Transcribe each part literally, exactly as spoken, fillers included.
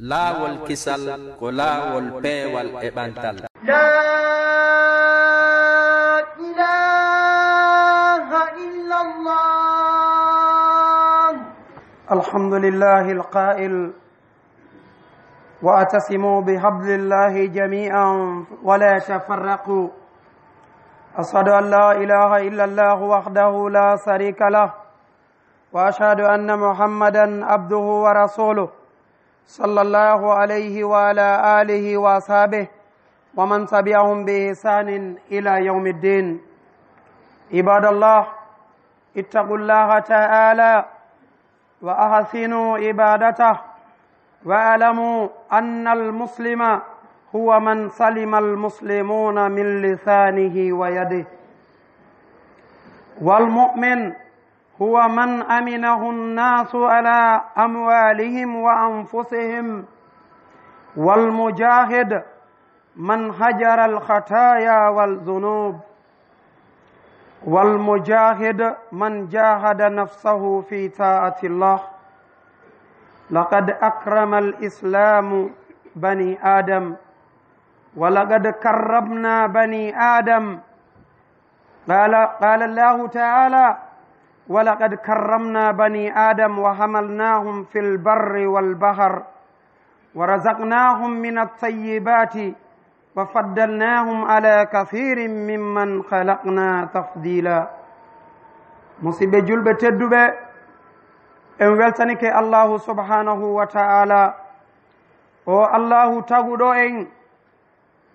Laawol kisal ko laawol peewal e ɓantal. لا إله إلا الله. الحمد لله القائل: "واعتصموا بحبل الله جميعا ولا تفرقوا". أشهد أن لا إله إلا الله وحده لا شريك له، وأشهد أن محمدا عبده ورسوله، صلى الله عليه وعلى آله وأصحابه ومن تبعهم بإحسان إلى يوم الدين. عباد الله، اتقوا الله تعالى وأحسنوا عبادته، واعلموا أن المسلم هو من سلم المسلمون من لسانه ويده، والمؤمن هو من أمنه الناس على أموالهم وأنفسهم، والمجاهد من هجر الخطايا والذنوب، والمجاهد من جاهد نفسه في طاعة الله. لقد أكرم الإسلام بني آدم، ولقد كرمنا بني آدم. قال، قال الله تعالى: "ولقد كرمنا بني آدم وحملناهم في البر والبحر ورزقناهم من الطيبات وفضلناهم على كثير ممن خلقنا تفضيلا". Musidɓe julɓe tedduɓe, en weltanike Allahu subhanahu wa ta'ala, o Allahu taguɗo en,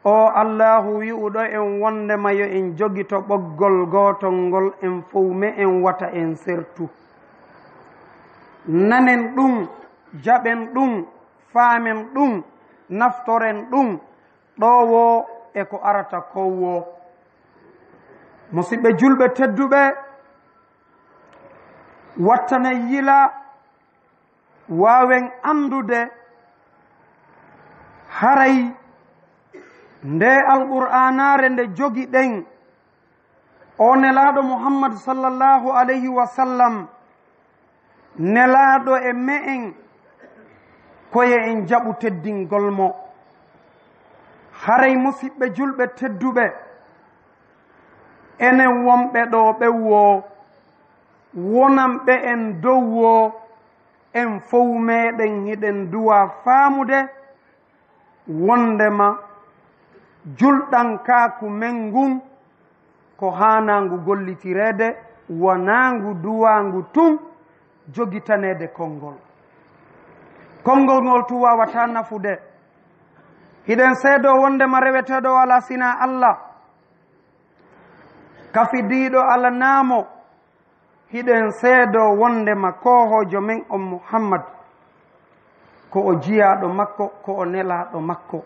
o Allahu wi'uɗo en wondema yo en jogito ɓoggol gootol ngol, en fow me'en wata en sertu. Nanen ɗum, jaɓen ɗum, faamen ɗum, naftoren ɗum, ɗo woo e ko arata kon woo. Musidɓe julɓe tedduɓe, wattane yila waawen anndude haray nde Alqur'aanaare nde jogiɗen, o Nelaaɗo Muhammad sallallahu alayhi wa sallam, Nelaaɗo e me'en, ko yo en jaɓu teddingol mo. Haray, musidɓe julɓe tedduɓe, enen wonɓe ɗo ɓen woo, wonanɓe en dow woo, en fow meɗen hiɗen duwaa faamude wondema julɗankaaku men ngun ko haanaangu gollitireede, wanaangu duwaangu tun jogitaneede konngol. Konngol ngol tun waawataa nafude. Hiɗen seedoo wondema reweteeɗo o alaa sinaa Alla, kafidiiɗo Alla naamo. Hiɗen seedoo wondema koohoojo men on Muhammad, ko o jiyaaɗo makko, ko o nelaaɗo makko.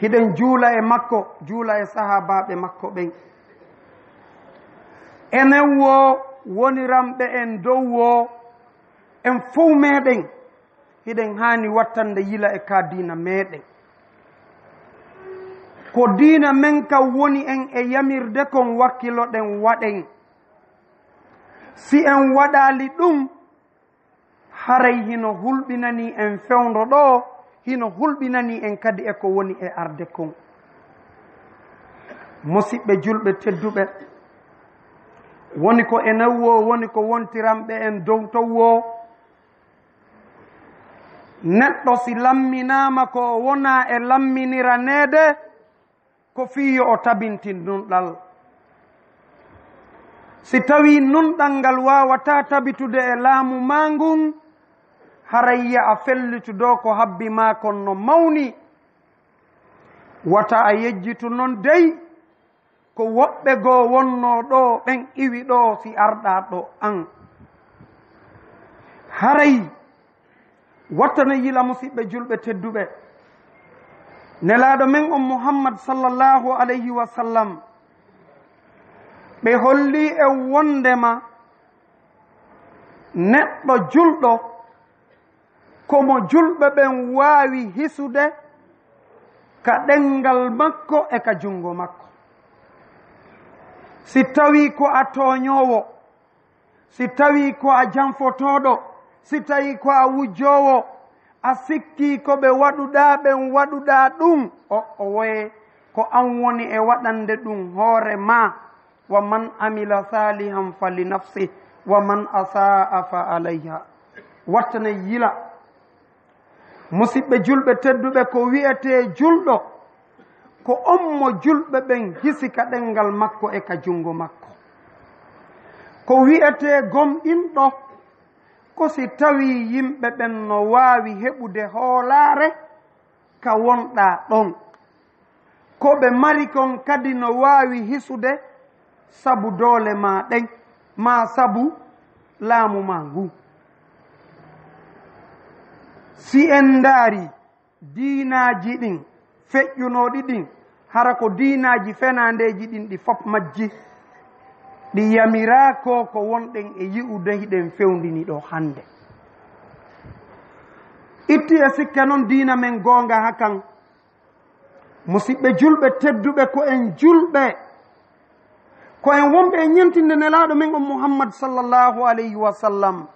Hiɗen juula e makko, juula e sahaabaaɓe makko ɓen. Enen woo, woniranɓe en dow woo, en fow meɗen, hiɗen haani wattande yila e ka diina meɗen. Ko diina men kan woni en e yamirde kon, wakkiloɗen waɗen. Si en waɗaali ɗum, haray hino hulɓinanii en fewndo ɗoo, hino hulɓinanii en kadi e ko woni e arde kon. Musiɓɓe julɓe tedduɓe, woni ko enen woo, woni ko wontiranɓe en dow ton woo, neɗɗo si lamminaama ko o wonaa e lamminiraneede, ko fii yo o tabintin nunɗal. Si tawii nunɗal ngal waawataa tabitude e laamu maa ngun, haray yo a fellitu ɗoo ko habbi maa kon no mawni. Wata a yejjitu non dey, ko woɓɓe goo wonnoo ɗoo, ɓen iwi ɗoo, si arɗaa ɗo an. Haray, wattane yila, musiɓɓe julɓe tedduɓe. Nelaaɗo men on Muhammad sallallahu alayhi wa sallam, ɓe hollii en wondema neɗɗo julɗo, ko mo julɓe ɓen waawi hisude ka ɗemngal makko e ka junngo makko. Si tawii ko a tooñoowo, si tawii ko a janfotooɗo, si tawii ko a wujjoowo, A sikkii ko ɓe waɗuɗaa ɓen waɗuɗaa ɗum? O, o woye, ko an woni e waɗande ɗum hoore maa. Wa man amila salihan fa li nafsi, wa man asaa fa alayha. Wattane yila. Musiɓɓe julɓe tedduɓe, ko wi'etee julɗo, ko on mo julɓe ɓen hisi ka ɗenngal makko e ka junngo makko. Ko wi'etee gomɗinɗo, ko si tawii yimɓe ɓen no waawi heɓude hoolaare ka wonɗaa ɗon. Ko ɓe mari kon kadi no waawi hisude sabu doole maa ɗen, maa sabu laamu maa ngun. Si en ndaarii diinaaji ɗin feƴƴunooɗi ɗin, hara ko diinaaji fenaandeeji ɗin ɗi fof majji, ɗi yamiraa ko ko wonɗen e yi'ude hiɗen fewndini ɗoo hannde. Itti e sikke non diina men goonga hakan. Musiɓɓe julɓe tedduɓe, ko en julɓe, ko en wonɓe e ñentinde Nelaaɗo men on Muhammad sallallahu alayhi wa sallam.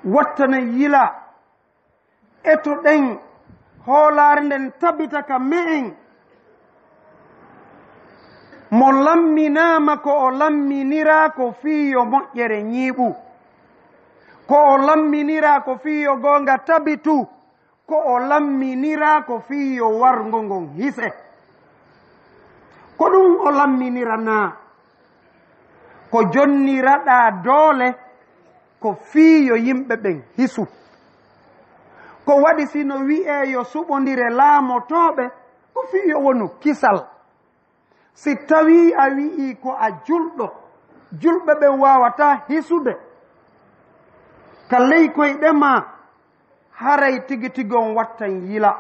Wattane yila, etoɗen hoolaare nden tabita ka me'en. Mo lamminaama ko o lamminiraa ko fii yo moƴƴere ñiiɓu, ko o lamminiraa ko fii yo goonga tabitu, ko o lamminiraa ko fii yo warngo ngon hise. Ko ɗum o lamminiranaa, ko jonniraɗaa doole, ko fii yo yimɓe ɓen hisu. Ko waɗi si no wi'ee yo suɓondire laamotooɓe, ko fii yo wonu kisal. Si tawii a wi'ii ko a julɗo, julɓe ɓen waawataa hisude ka ley koyɗe maa, haray tigi tigi on wattan yila.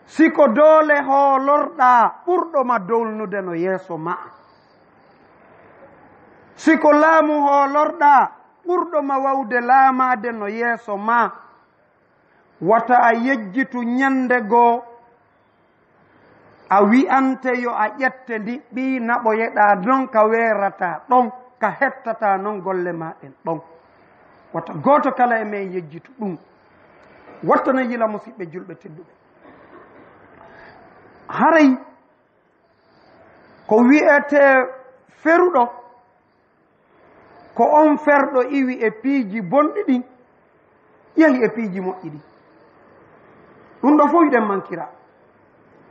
Si ko doole hoolorɗaa ɓurɗo ma dowlnude no yeeso maa, si ko laamu hoolorɗaa ɓurɗo ma wawde laamaade no yeeso maa, wata a yejjitu ñannde goo a wi'ante yo a ƴette ndiɓɓi naɓoyeɗaa non ka weerataa ɗon, ka hettataa non golle maa ɗen ɗon. Wata gooto kala e men yejjitu ɗum. Wattana yila, musiɓɓe julɓe tedduɓe. Haray ko wi'etee feruɗo, ko on ferɗo iwi e piiji bonɗi ɗin, yehi e piiji moƴƴi ɗin. Ɗum ɗo fof hiɗen mankira,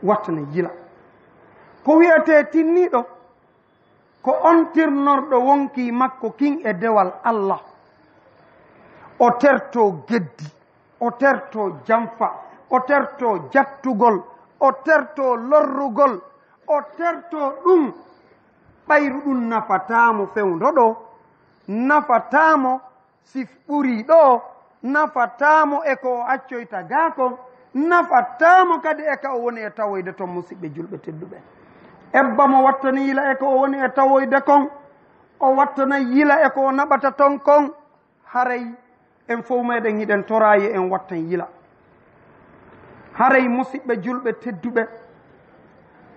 wattana yila. Ko wi'etee tinniiɗo, ko on tirnorɗo wonkii makko kin e dewal Allah. O tertoo geddi, o tertoo janfa, o tertoo jattugol, o tertoo lorrugol, o tertoo ɗum. Ɓayru ɗum nafataamo fewndo ɗo, nafataamo si ɓurii ɗo, nafataamo e ko o accoyta gaa kon, nafataamo kadi e ka o woni e tawoyde ton, musiɓɓe julɓe tedduɓe. Ebba mo wattani yila e ko o woni e tawoyde kon, o wattana yila e ko o naɓata ton kon. Haray en fow meɗen hiɗen toraayi en wattan yila. Haray, musiɓɓe julɓe tedduɓe,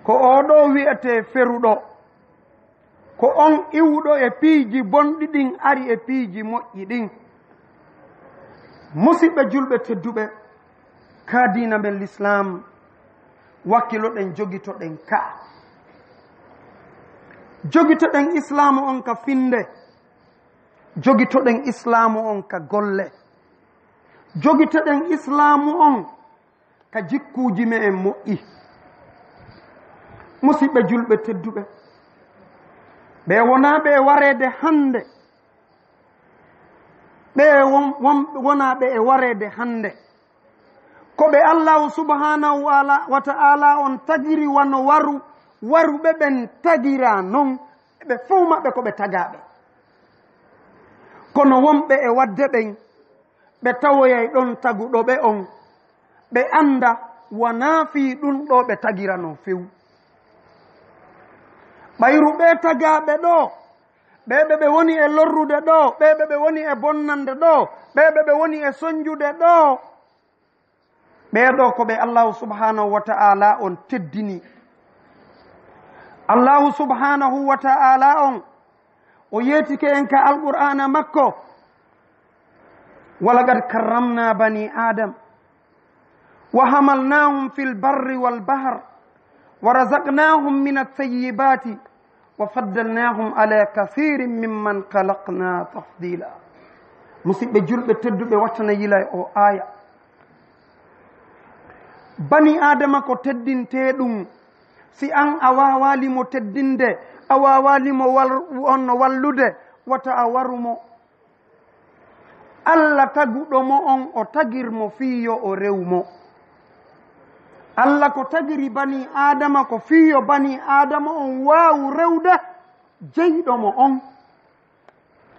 ko oo ɗoo wi'etee feruɗo, ko on iwuɗo e piiji bonɗi ɗin ari e piiji moƴƴi ɗin. Musiɓɓe julɓe tedduɓe, ka diina men Lislaam, wakkiloɗen, jogitoɗen ka. Jogitoɗen Islaamu on ka finnde, jogitoɗen Islaamu on ka golle, jogitoɗen Islaamu on ka jikkuuji me'en moƴƴi. Musiɓɓe julɓe tedduɓe, ɓe wonaaɓe e wareede hannde, ɓe won-, won-, wonaaɓe e wareede hannde, ko ɓe Allaahu subhaanahu wa ala-, wa ta'aalaa on tagiri wano waru, waruɓe ɓen tagiraa non, ɓe fow maɓɓe ko ɓe tagaaɓe. Kono wonɓe e waɗde ɓen, ɓe tawoyay ɗon taguɗo ɓe on, ɓe annda wanaa fii ɗun ɗoo ɓe tagiranoo few. Ɓayru ɓee tagaaɓe ɗoo, ɓee ɓe ɓe woni e lorrude ɗoo, ɓee ɓe ɓe woni e bonnande ɗoo, ɓee ɓe ɓe woni e sonjude ɗoo, ɓee ɗoo ko ɓe Allaahu subhaanahu wa ta'aalaa on teddini. Allaahu subhaanahu wa ta'aalaa on, o yeetike en ka Alqur'aana makko, ولقد كرمنا بني آدم وحملناهم في البر والبحر ورزقناهم من الطيبات وفضلناهم على كثير ممن خلقنا تفضيلا. Musidɓe julɓe tedduɓe, wattana yila e o aaya. Bani Aadama ko teddintee ɗum. Si an a waawaali mo teddinde, a waawaali mo wal-, on no wallude, wata a waru mo. Alla taguɗo mo on, o tagir mo fii yo o rew mo. Alla ko tagiri bani Aadama ko fii yo bani Aadama on waawu rewde jeyɗo mo on.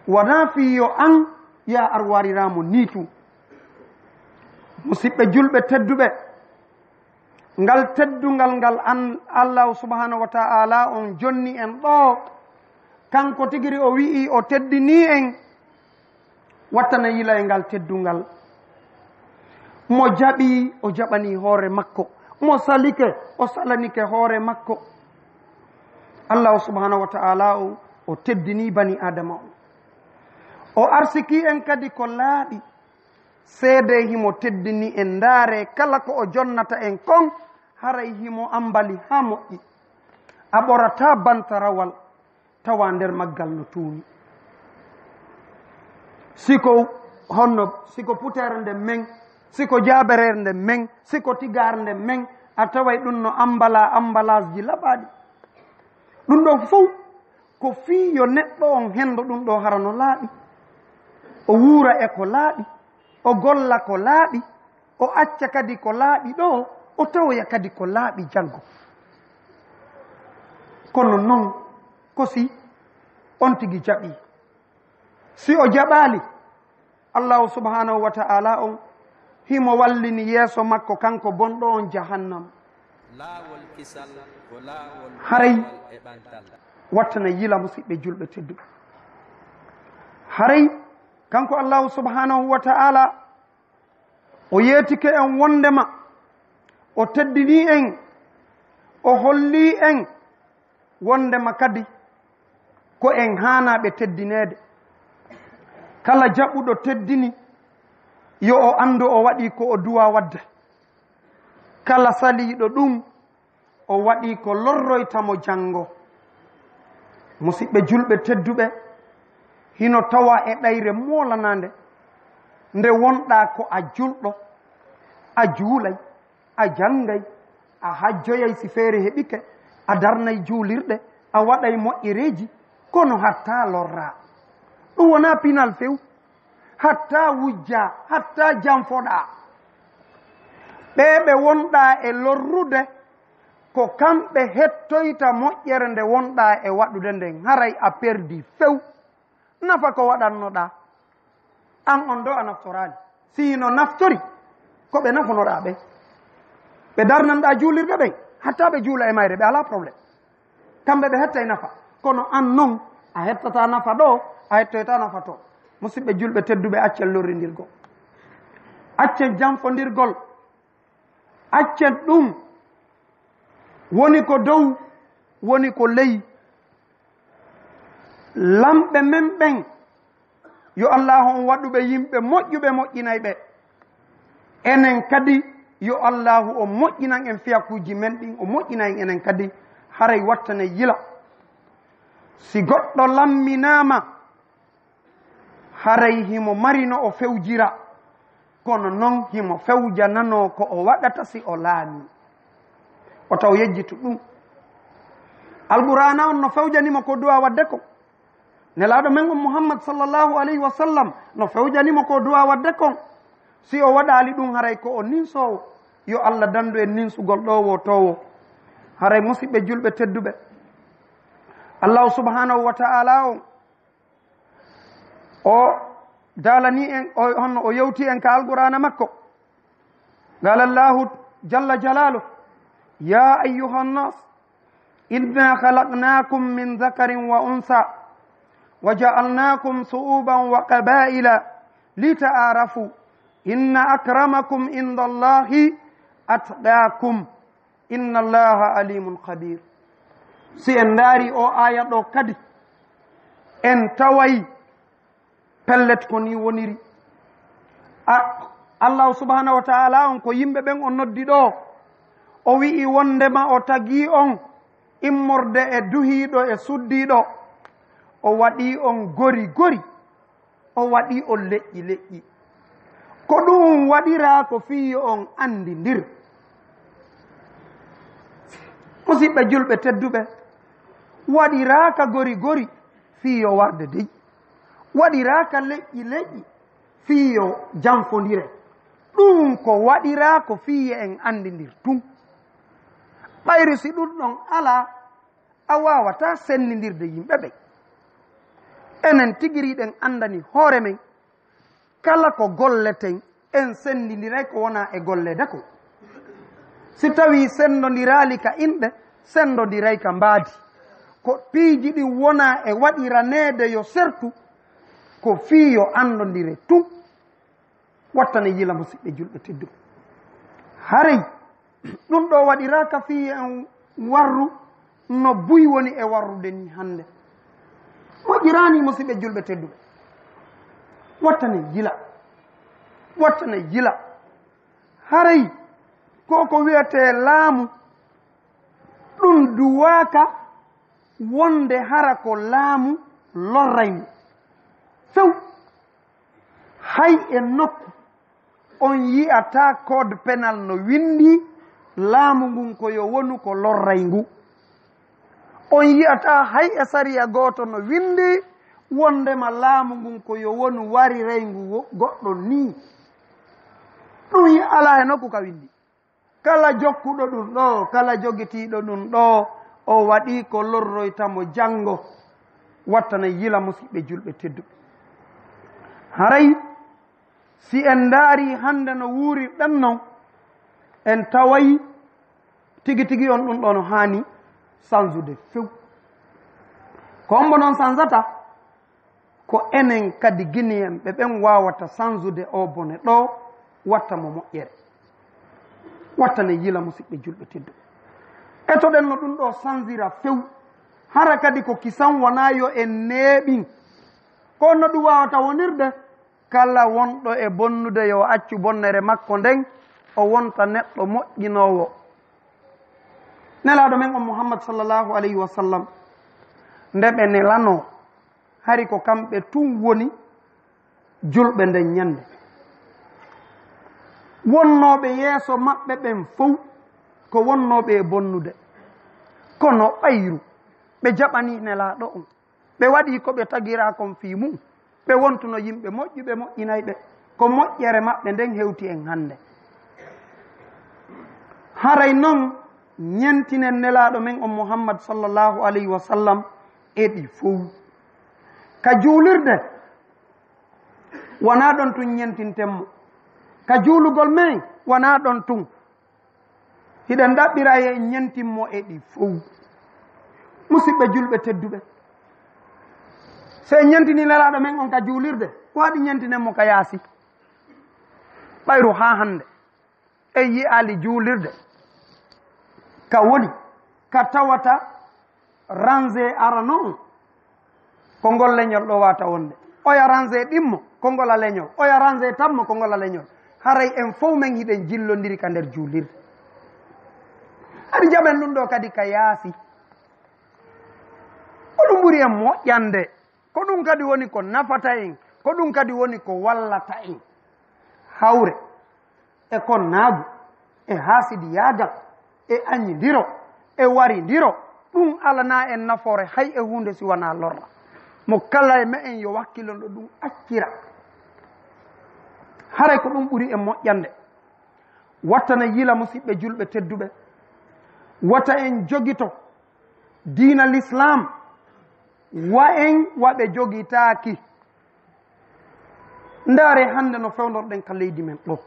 Wanaa fii yo an yaa ar wariraa mo nii tun. Musidɓe julɓe tedduɓe, ngal teddungal ngal an, Allaahu subhaanahu wa ta'aalaa on jonni en ɗoo, kanko tigiri o wi'i o teddinii en, wattana yila e ngal teddungal. Mo jaɓi, o jaɓani hoore makko. Mo salike, o salanike hoore makko. Allaahu subhaanahu wa ta'aalaa o, o teddinii bani Aadama o. O arsikii en kadi ko laaɓi. Seedee himo teddini en, ndaaree kala ko o jonnata en kon, haray himo ambali haa moƴƴi. A ɓorataa bantarawal tawa nder maggal no tuuni. Si ko honno, si ko puteere nden men, si ko jaabereere nden men, si ko tigaare nden men, a taway ɗum no ambalaa ambalaaji laɓaaɗi. Ɗum ɗoo fow ko fii yo neɗɗo on henndo ɗum ɗoo hara no laaɓi. O wuura e ko laaɓi, o golla ko laaɓi, o acca kadi ko laaɓi ɗoo, o tawoya kadi ko laaɓi janngo. Kono non, ko si on tigi jaɓii. Si o jaɓaali, Allaahu subhaanahu wa ta'aalaa on himo wallini yeeso makko kanko bonɗo on jahannam. Laawol kisal ko laawol Haray e ɓantal. Wattana yila, musidɓe julɓe tedduɓe. Haray kanko Allaahu subhaanahu wa ta'aalaa o yeetike en wondema o teddinii en, o hollii en wondema kadi ko en haanaaɓe teddineede. Kala jaɓuɗo teddini, yo o anndu o waɗii ko o duwaa waɗde. Kala saliiɗo ɗum, o waɗii ko lorroyta mo janngo. Musidɓe julɓe tedduɓe, hino tawaa e ɗayre moolanaande nde wonɗaa ko a julɗo, a juulay, a janngay, a hajjoyay si feere heɓike, a darnay juulirɗe, a waɗay moƴƴereeji, kono hatta lorraa. Ɗum wonaa pinal few. Hatta wujjaa, hatta janfoɗaa. Ɓee ɓe wonɗaa e lorrude, ko kamɓe hettoyta moƴƴere nde wonɗaa e waɗude nden, haray a perdi few. Nafa ko waɗannoɗaa, an on ɗoo a naftoraali. Si hino naftori, ko ɓe nafunoɗaa ɓen. Ɓe darnanɗaa juulirɗe ɓen, hatta ɓe juula e mayre, ɓe alaa problème. Kamɓe ɓe hettay nafa. Kono an non, a hettataa nafa ɗoo, a hettoytaa nafa too. Musidɓe julɓe tedduɓe, accen lorrindirgol. Accen janfondirgol. Accen ɗum. Woni ko dow, woni ko ley. Lamɓe men ɓen, yo Allaahu on waɗu ɓe yimɓe moƴƴuɓe, moƴƴinay ɓe. Enen kadi, yo Allaahu on moƴƴinan en fiyakuuji men ɗin, o moƴƴina en enen kadi, haray wattane yila. Si goɗɗo lamminaama, haray himo mari no o fewjira, kono non himo fewjananoo ko o waɗata si o laamii. Wota o yejjitu ɗum. Alqur'aana on no fewjani mo ko duwaa waɗde kon. Nelaaɗo men on Muhammad sallallahu alayhi wa sallam no fewjani mo ko duwaa waɗde kon. Si o waɗaali ɗum, haray ko o ninsoowo. Yo Allah dandu en ninsugol ɗo woo too woo. Haray, musiɓɓe julɓe tedduɓe, Allahu subhanahu wa ta'ala on, o daalani en, o, honno o yewti en ka Alqur'aana makko. Qala Allahu jalla jalaluhu, "Ya ayyuhan nas, inna khalaqnakum min dhakarin wa untha, wa ja'alnakum shu'uban wa qaba'ila lita'arafu, inna akramakum indallahi atqakum." Inna Allaha alimun khabir. Si en ndaari o aya ɗo kadi, en taway pellet ko ni woniri. A, Allahu subhanahu wa ta'ala on ko yimɓe ɓen o noddi ɗo. O wi'i wondema o tagi on immorde e duhiiɗo e suddiiɗo. O waɗi on gori gori. O waɗi on leƴƴi leƴƴi. Ko ɗum waɗiraa ko fii yo on anndindir. Musiɓɓe julɓe tedduɓe, waɗiraaka gori gori fii yo warde dey. Waɗiraaka leƴƴi leƴƴi fii yo janfondire. Ɗum ko waɗiraa ko fii yo en anndindir tun. Ɓayri si ɗum ɗon alaa, a waawataa senndindirde yimɓe ɓen. Enen tigiri ɗen anndani hoore men, kala ko golleten, en senndindiray ko wonaa e golleede ko. Si tawii senndondiraali ka inɗe, senndondiray ka mbaadi. Ko piiji ɗin wonaa e waɗiraneede yo sertu, ko fii yo anndondire tun. Wattane yila, musiɓɓe julɓe tedduɓe. Haray ɗum ɗo waɗiraaka fii en warru no buy woni e warrude ni hannde. Moƴƴiraani, musiɓɓe julɓe tedduɓe. Wattane yila. Wattane yila. Haray ko ko wiyetee laamu, ɗum duwaaka wonde hara ko laamu lorray ngu. Few. Hay e nokku on yi'ataa code pénal no winndi laamu ngun ko yo wonu ko lorray ngu. On yi'ataa hay e sariya gooto no winndi wondema laamu ngun ko yo wonu wariray ngu wo-, goɗɗo nii. Ɗum alaa e nokku ka winndi. Kala jokkuɗo ɗum ɗo, kala jogitiiɗo ɗum ɗo, o waɗii ko lorroyta mo janngo. Wattana yila, musiɓɓe julɓe tedduɓe. Haray, si en ndaari hannde no wuurirɗen non, en taway tigi tigi on ɗum ɗo no haani sansude few. Ko hombo non sansata? Ko enen kadi Guinéen ɓe ɓen waawata sansude o bone ɗo, watta mo moƴƴere. Wattane yila, musiɓɓe julɓe tedduɓe. Etoɗen no ɗum ɗo sansira few. Hara kadi ko kisan wonaa yo en neeɓin. Ko no ɗum waawata wonirde? Kala wonɗo e bonnude yo accu bonnere makko nden, o wonta neɗɗo moƴƴinoowo. Nelaaɗo men on Muhammad sallallahu alayhi wa sallam, nde ɓe nelanoo, hari ko kamɓe tun woni julɓe nden ñannde. Wonnooɓe yeeso maɓɓe ɓen fow ko wonnooɓe e bonnude. Kono ɓayru ɓe jaɓanii Nelaaɗo on, ɓe waɗii ko ɓe tagiraa kon fii mun, ɓe wontuno yimɓe moƴƴuɓe, moƴƴinayɓe. Ko moƴƴere maɓɓe nden hewti en hannde. Haray non, ñentinen Nelaaɗo men on Muhammad sallallahu alayhi wa sallam e ɗi fow. Ka juulirde, wanaa ɗon tun ñentinten mo. Ka juulugol men, wanaa ɗon tun. Hiɗen ɗaɓɓira e ñentin mo e ɗi fow. Musiɓɓe julɓe tedduɓe, si en ñentini Nelaaɗo men on ka juulirde, ko waɗi ñentinen mo ka yaasi? Ɓayru haa hannde en yi'aali juulirde ka woni, ka tawata rangé arano on, ko ngol leñol ɗo wata wonde. Oya rangé ɗimmo, ko ngola leñol. Oya rangé tammo, ko ngola leñol. Haray en fow men hiɗen jillondiri ka nder juulirde. Hari jaɓen ɗum ɗo kadi ka yaasi. Ko ɗum ɓuri en moƴƴande. Ko ɗum kadi woni ko nafata en. Ko ɗum kadi woni ko wallata en. Hawre e konnaagu, e haasidiyaagal, e añindiro, e warindiro, ɗum alanaa en nafoore hay e huunde si wanaa lorra. Mo kala e me'en yo wakkilo no ɗum accira. Haray ko ɗum ɓuri en moƴƴande. Wattana yila, musiɓɓe julɓe tedduɓe. Wata en jogito diina Lislaam, wa en wa ɓe jogitaaki. Ndaare hannde no fewnorɗen ka leydi men ɗo.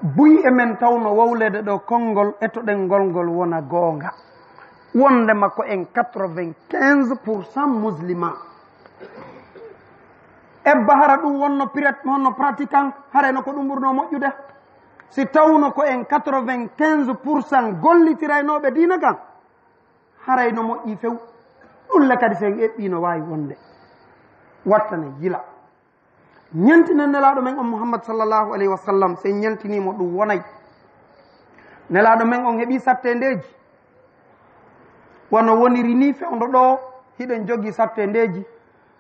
Buy e men tawno wowleede ɗo konngol, etoɗen ngol, ngol wona goonga. Wondema ko en quatre-vingt-quinze pour cent musulman. Ebba hara ɗum wonno pirat-, wonno pratiquant, harayno ko ɗum ɓurno moƴƴude. Si tawno ko en quatre-vingt-quinze pour cent gollitiraynooɓe diina kan, haray no moƴƴi few. Ɗum le kadi, si en eɓɓii, no waawi wonde. Wattane yila. Ñentinen Nelaaɗo men on Muhammad sallallahu alayhi wa sallam, si en ñentiniimo ɗum wonay. Nelaaɗo men on heɓii satteendeeji. Wano woniri nii fewndo ɗoo, hiɗen jogii satteendeeji,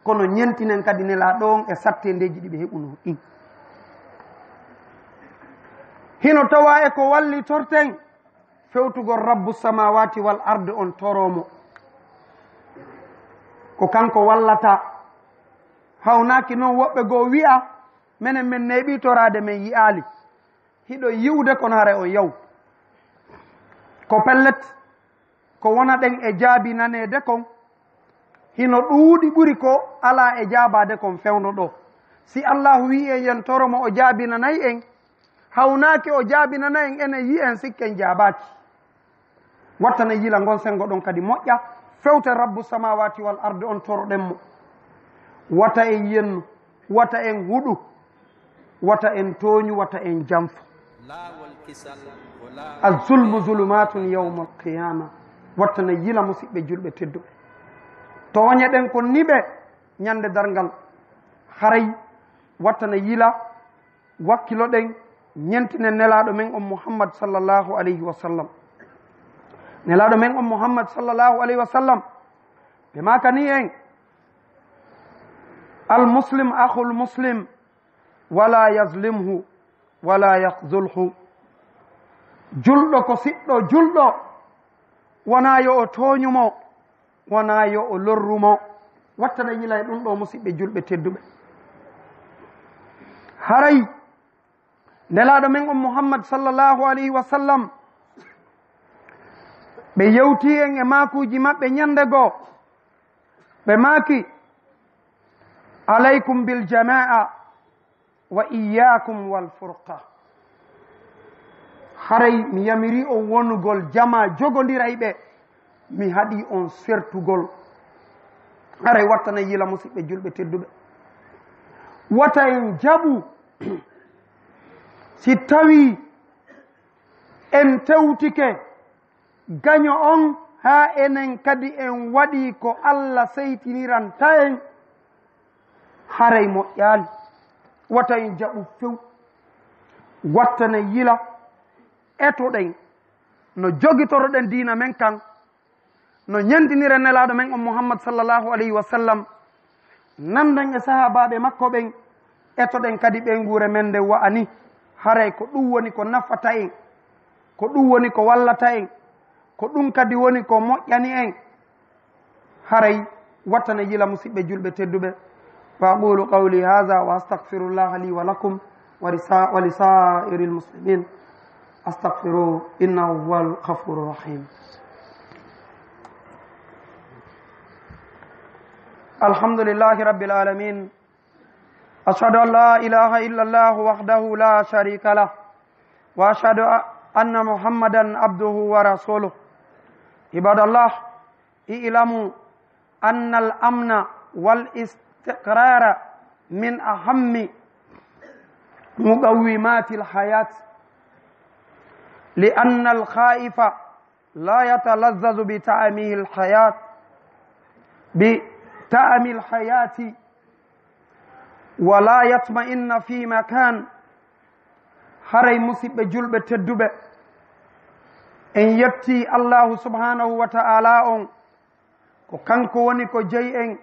kono ñentinen kadi Nelaaɗo on e satteendeeji ɗi ɓe heɓunoo ɗin. Hino tawaa e ko wallitorten fewtugol Rabbu samaawaati wal ardi on toroo mo. Ko kanko wallata. Hawnaaki non woɓɓe goo wi'a, menen men neeɓii toraade men yi'aali. Hiɗo yi'ude kono haray on yaw. Ko pellet, ko wona ɗen e jaabinaneede kon, hino ɗuuɗi ɓuri ko alaa e jaabaade kon fewndo ɗoo. Si Allaahu wi'i en yen toro mo o jaabinanay en, hawnaaki o jaabinana en enen yi'en sikken jaabaaki. Wattana yila ngon sengo ɗon kadi moƴƴa, fewten Rabbu samaawaati wal ardi on toroɗen mo. Wata en yennu, wata en huɗu, wata en tooñu, wata en janfu. Laawol kisal ko laawol. Azulmu zulumaatun yawmal qiyaama. Wattana yila musiɓɓe julɓe tedduɓe. Tooñe ɗen kon niɓe ñande darngal. Haray wattana yila wakkiloɗen, ñentinen Nelaaɗo men on Muhammad sallallahu alayhi wa sallam. Nelaaɗo men on Muhammad sallallahu alayhi wa sallam, ɓe maakani en, "Al muslim akhul muslim, wala yazlimhu, wala yakhzulhu." Julɗo ko siɗɗo julɗo, wonaa yo o tooñu mo, wonaa yo o lorru mo. Wattana yila e ɗum ɗoo, musiɓɓe julɓe tedduɓe. Haray Nelaaɗo men on Muhammad sallallahu alayhi wa sallam, ɓe yewti en e maakuuji maɓɓe ñande goo. Ɓe maaki, "Alaykum bil jamaa wa iyaakum wal furqa." Haray mi yamiri on wonugol jamaa jogondirayɓe, mi haɗi on sertugol. Haray wattana yila musiɓɓe julɓe tedduɓe. Wata en jaɓu si tawii en tewtike gaño on, haa enen kadi en waɗii ko Alla seytiniranta en, haray moƴƴaali. Wata en jaɓu few. Wattana yila, etoɗen no jogitoroɗen diina men kan, no ñentiniren Nelaaɗo men on Muhammad sallallahu alayhi wa sallam, nannden e sahaabaaɓe makko ɓen, etoɗen kadi ɓeynguure men nde wa'ani. Haray ko ɗum woni ko nafata en, ko ɗum woni ko wallata en, ko ɗum kadi woni ko moƴƴani en. Haray wattana yila musiɓɓe julɓe tedduɓe. Wa aqulu qawli hadha wa astaghfirullaha li wa lakum wa lisa-, wa li sa'iril muslimin. Astaghfiruhu innahu huwal ghafurur rahim. Alhamdulillahi rabbil alamin. Ashhadu an la ilaha illa Allah wahdahu la sharika lah. Wa ashhadu a-, anna Muhammadan abduhu wa rasuluh. Ibadallah, i'lamu anna al-amna wal istiqrara min ahammi muqawwimatil hayat. Li anna al-khaifa la yatalazzazu bi ta'amil hayat, bi ta'amil hayati, wa la yatma'inna fi makan. Haray musiɓɓe julɓe tedduɓe, en yetti Allahu subhanahu wa ta'ala on, ko kanko woni ko jeyi en,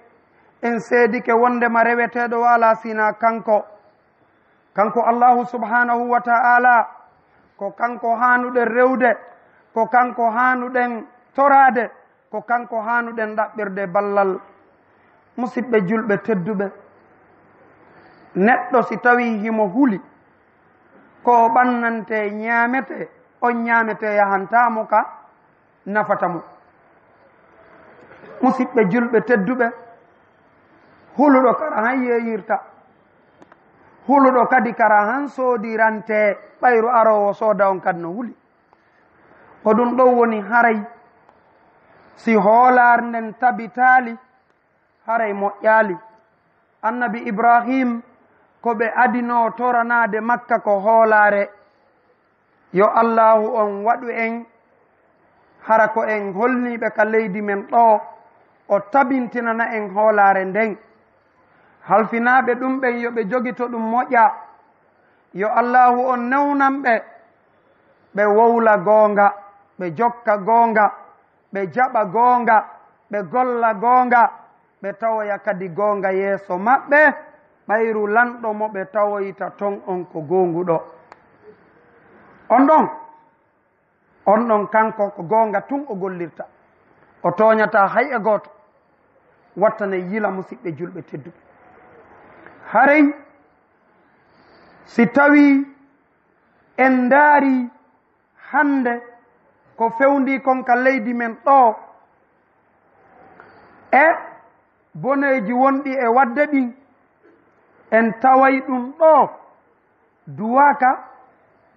en seedike wondema reweteeɗo wala sina kanko. Kanko Allahu subhanahu wa ta'ala, ko kanko haanuɗen rewde, ko kanko haanuɗen toraade, ko kanko haanuɗen ɗaɓɓirde ballal. Musiɓɓe julɓe tedduɓe, neɗɗo si tawii himo huli, ko o ɓannante ñaamete, on ñaamete yahantaa mo ka nafata mo. Musiɓɓe julɓe tedduɓe, huluɗo kara han yeeyirta, huluɗo kadi kara han soodirante, ɓayru aroowo sooda on kadi no huli. Ko ɗum ɗon woni haray, si hoolaare nden tabitaali, haray moƴƴaali. Annabi Ibrahim, ko ɓe adinoo toranaade Makka ko hoolaare. Yo Allaahu on waɗu en, hara ko en holniiɓe ka leydi men ɗoo, o tabintinana en hoolaare nden. Halfinaaɓe ɗum ɓen yo ɓe jogito ɗum moƴƴa. Yo Allaahu on newnan ɓe, ɓe wowla goonga, ɓe jokka goonga, ɓe jaɓa goonga, ɓe golla goonga, ɓe tawoya kadi goonga yeeso maɓɓe, ɓayru lanɗo mo ɓe tawoyta ton on ko goonguɗo. On ɗon, on ɗon kanko ko goonga tun o gollirta. O tooñataa hay e gooto. Wattanee yila, musiɓɓe julɓe tedduɓe. Haray si tawii en ndaarii hannde ko fewndii kon ka leydi men ɗoo, e boneeji wonɗi e waɗde ɗin, en taway ɗum ɗoo duwaaka,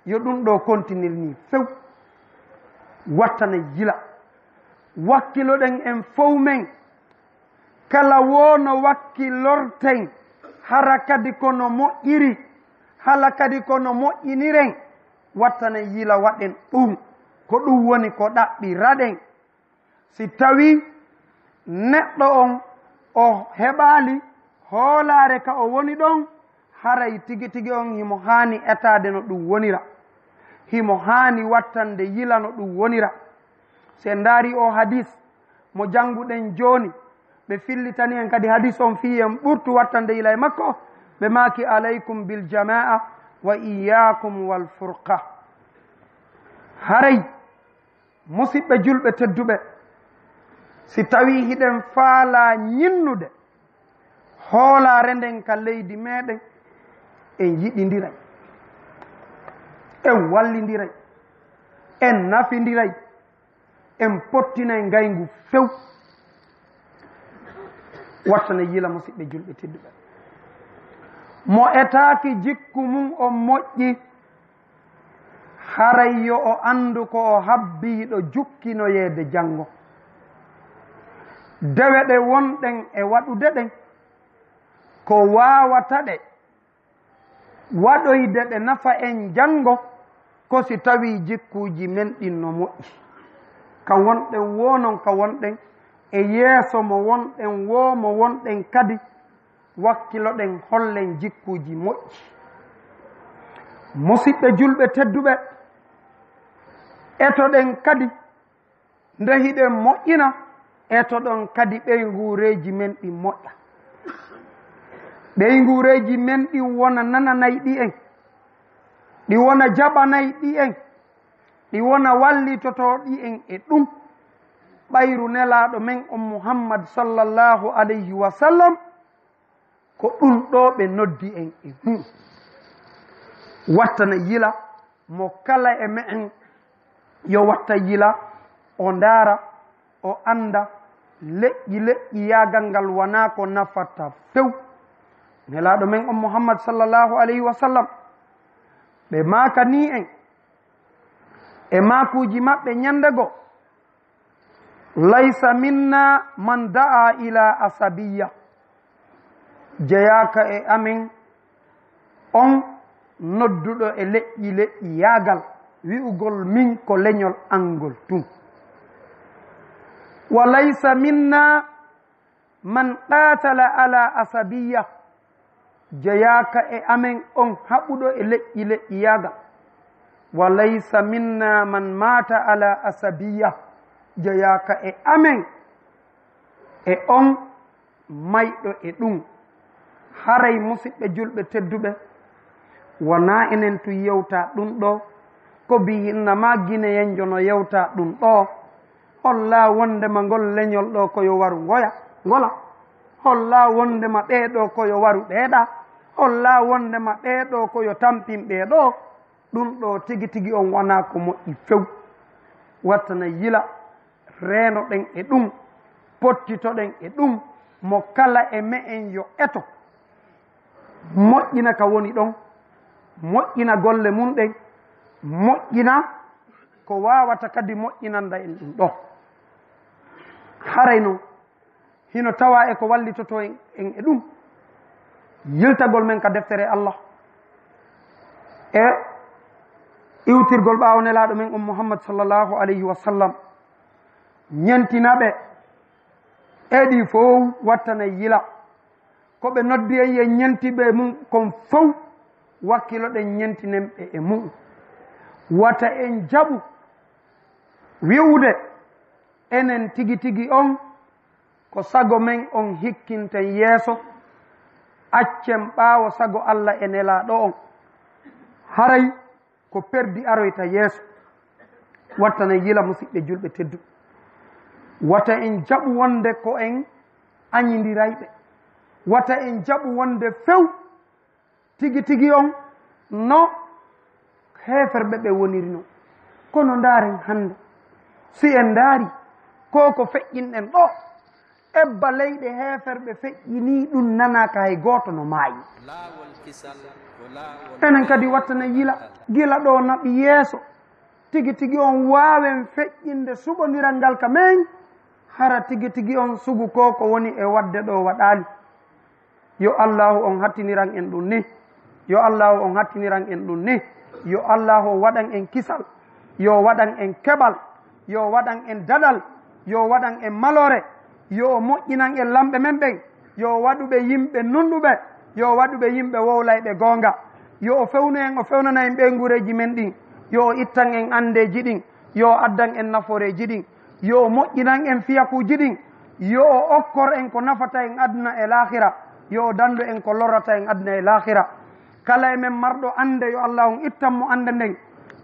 yo ɗum ɗoo kontinir nii few. Wattanee yila. Wakkiloɗen en fow men, kala woo no wakkilorten, hara kadi ko no moƴƴiri, hala kadi ko no moƴƴiniren, wattanee yila waɗen ɗum. Ko ɗum woni ko ɗaɓɓiraɗen. Si tawii neɗɗo on o heɓaali hoolaare ka o woni ɗon, haray tigi tigi on himo haani etaade no ɗum wonira. Himo haani wattande yila no ɗum wonira. Si en ndaarii oo hadis mo jannguɗen jooni, ɓe fillitani en kadi hadis on fii en ɓurtu wattande yila e makko, ɓe maaki, "Alaykum bil jamaa wa iyyaakum wal furqa." Haray, musiɓɓe julɓe tedduɓe, si tawii hiɗen faalaa ñinnude hoolaare nden ka leydi meɗen, en yiɗindiray, en wallindiray, en nafindiray, en pottinay ngayngu few. Wattanee yila, musiɓɓe julɓe tedduɓe. Mo etaaki jikku mun on moƴƴi, haray yo o anndu ko o habbiiɗo jukkinoyeede janngo. Dewe ɗe wonɗen e waɗude ɗen, ko waawata ɗe waɗoyde ɗe nafa en janngo, ko si tawii jikkuuji men ɗin no moƴƴi. Ka wonɗen woo non, ka wonɗen e yeeso mo wonɗen woo, mo wonɗen kadi, wakkiloɗen, hollen jikkuuji moƴƴi. Musiɓɓe julɓe tedduɓe, etoɗen kadi, nde hiɗen moƴƴina, etoɗon kadi ɓeynguureeji men ɗin moƴƴa. Ɓeynguureeji men ɗin wona nananayɗi en, ɗi wona jaɓanayɗi en, ɗi wona wallitotooɗi en e ɗum. Ɓayru Nelaaɗo men on Muhammad sallallahu alayhi wa sallam, ko ɗum ɗoo ɓe noddi en e mum. Wattanee yila, mo kala e me'en yo watta yila, o ndaara, o annda, leƴƴi leƴƴiyaagal ngal wanaa ko nafata few. Nelaaɗo men on Muhammad sallallahu alayhi wa sallam, ɓe maakanii en e maakuuji maɓɓe ñannde goo, "Laysa minna man da'a ila asabiyya." Jeyaaka e amen on nodduɗo e leƴƴi leƴƴiyaagal, wi'ugol min ko leñol an ngol tun. "Wa laysa minna man qaatala ala asabiyya." Jeyaaka e amen on haɓuɗo e leƴƴi leƴƴiyaagal. "Wa laysa minna man maata ala asabiyya." Jeyaaka e amen e on mayɗo e ɗum. Haray, musiɓɓe julɓe tedduɓe, wonaa enen tun yewta ɗum ɗoo, ko bi hinna maa Gineyenjo no yewta ɗum ɗoo. Hollaa wonndema ngol leñol ɗoo ko yo waru ngoya, ngola? Hollaa wonndema ɓee ɗoo ko yo waru ɓee ɗaa? Hollaa wonndema ɓee ɗoo ko yo tampin ɓee ɗoo? Ɗum ɗoo tigi tigi on wonaa ko moƴƴi few. Wattanee yila, reenoɗen e ɗum, pottitoɗen e ɗum, mo kala e me'en yo eto, moƴƴina ka woni ɗon, moƴƴina golle mun ɗen, moƴƴina ko waawata kadi moƴƴinanda en ɗum ɗoo. Haray non, hino tawaa e ko wallitotoo en, en e ɗum, yiltagol men ka deftere Allah e iwtirgol ɓaawo Nelaaɗo men on Muhammad sallallahu alayhi wa sallam, ñentina ɓe e ɗi fow. Wattanee yila, Ko ɓe noddi en, yen ñenti ɓe mum kon fow, wakkiloɗen ñentinen ɓe e mum. Wata en jaɓu wi'ude enen tigi tigi on, ko sago men on hikkinten yeeso, accen ɓaawo sago Alla e Nelaaɗo on. Haray ko perdi aroyta yeeso. Watta en yila, musiɓɓe julɓe tedduɓe. Wata en jaɓu wonde ko en añindirayɓe. Wata en jaɓu wonde few tigi tigi on no heeferɓe ɓe woniri non. Kono ndaaren hannde, si en ndaari ko ko feƴƴinɗen ɗo, ebba leyɗe heeferɓe feƴƴinii ɗum nanaaka hay gooto no maayi. Laawol kisal ko laawol. Enen kadi watta en yila, gila ɗo naɓi yeeso, tigi tigi on waawen feƴƴinde suɓondiral ngal ka men, hara tigi tigi on sugu ko ko woni e waɗde ɗo waɗaali. Yo Allaahu on hattiniran en ɗum ni. Yo Allaahu on hattiniran en ɗum ni. Yo Allaahu waɗan en kisal. Yo waɗan en keɓal. Yo waɗan en daɗal. Yo waɗan en maloore. Yo o moƴƴinan en lamɓe men ɓen. Yo o waɗu ɓe yimɓe nunɗuɓe. Yo o waɗu ɓe yimɓe wowlayɓe goonga. Yo o fewnu en, o fewnana en ɓeynguureeji men ɗin. Yo o ittan en anndeeji ɗin. Yo o addan en nafooreeji ɗin. Yo o moƴƴinan en fiyakuuji ɗin. Yo o okkor en ko nafata en aduna e laahira. Yo o dandu en ko lorrata en aduna e laahira. Kala e men marɗo annde, yo Allaahu on ittan mo annde nden.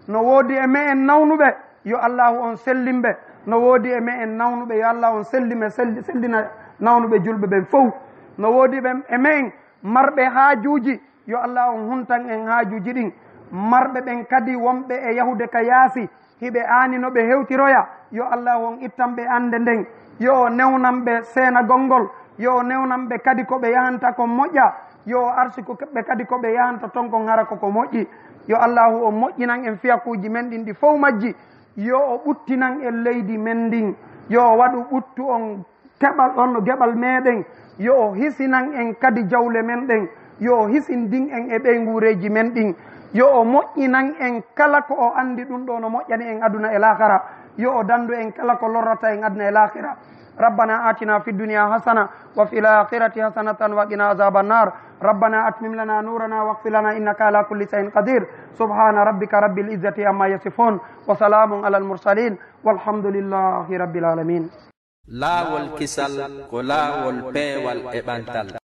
No woodi e me'en nawnuɓe, yo Allaahu on sellin ɓe. No woodi e me'en nawnuɓe, yo Allaahu on selli ɓe, selli-, sellina nawnuɓe julɓe ɓen fow. No woodi ɓe e me'en marɓe haajuuji, yo Allaahu on huntan en haajuuji ɗin. Marɓe ɓen kadi wonɓe e yahude ka yaasi, hiɓe aani no ɓe hewtiroya, yo Allaahu on ittan ɓe annde nden. Yo o newnan ɓe seenagol ngol. Yo o newnan ɓe kadi ko ɓe yahanta kon moƴƴa. Yo o arsiku ɓe kadi ko ɓe yahanta ton kon hara ko ko moƴƴi. Yo Allaahu on moƴƴinan en fiyakuuji men ɗin ɗi fow majji. Yo o ɓuttinan en leydi men ndin. Yo o waɗu ɓuttu on keɓal on no geɓal meɗen. Yo o hisinan en kadi jawle men ɗen. Yo o hisindin en e ɓeynguureeji men ɗin. Yo o moƴƴinan en kala ko o anndi ɗum ɗo no moƴƴani en aduna e laakara. Yo o dandu en kala ko lorrata en aduna e laakara. ربنا آتنا في الدنيا حسنة وفي الآخرة حسنة وقنا عذاب النار. ربنا أتمم لنا نورنا واغفر لنا إنك على كل شيء قدير. سبحان ربك رب العزة عما يصفون وسلام على المرسلين والحمد لله رب العالمين. Laawol kisal ko laawol peewal e ɓantal.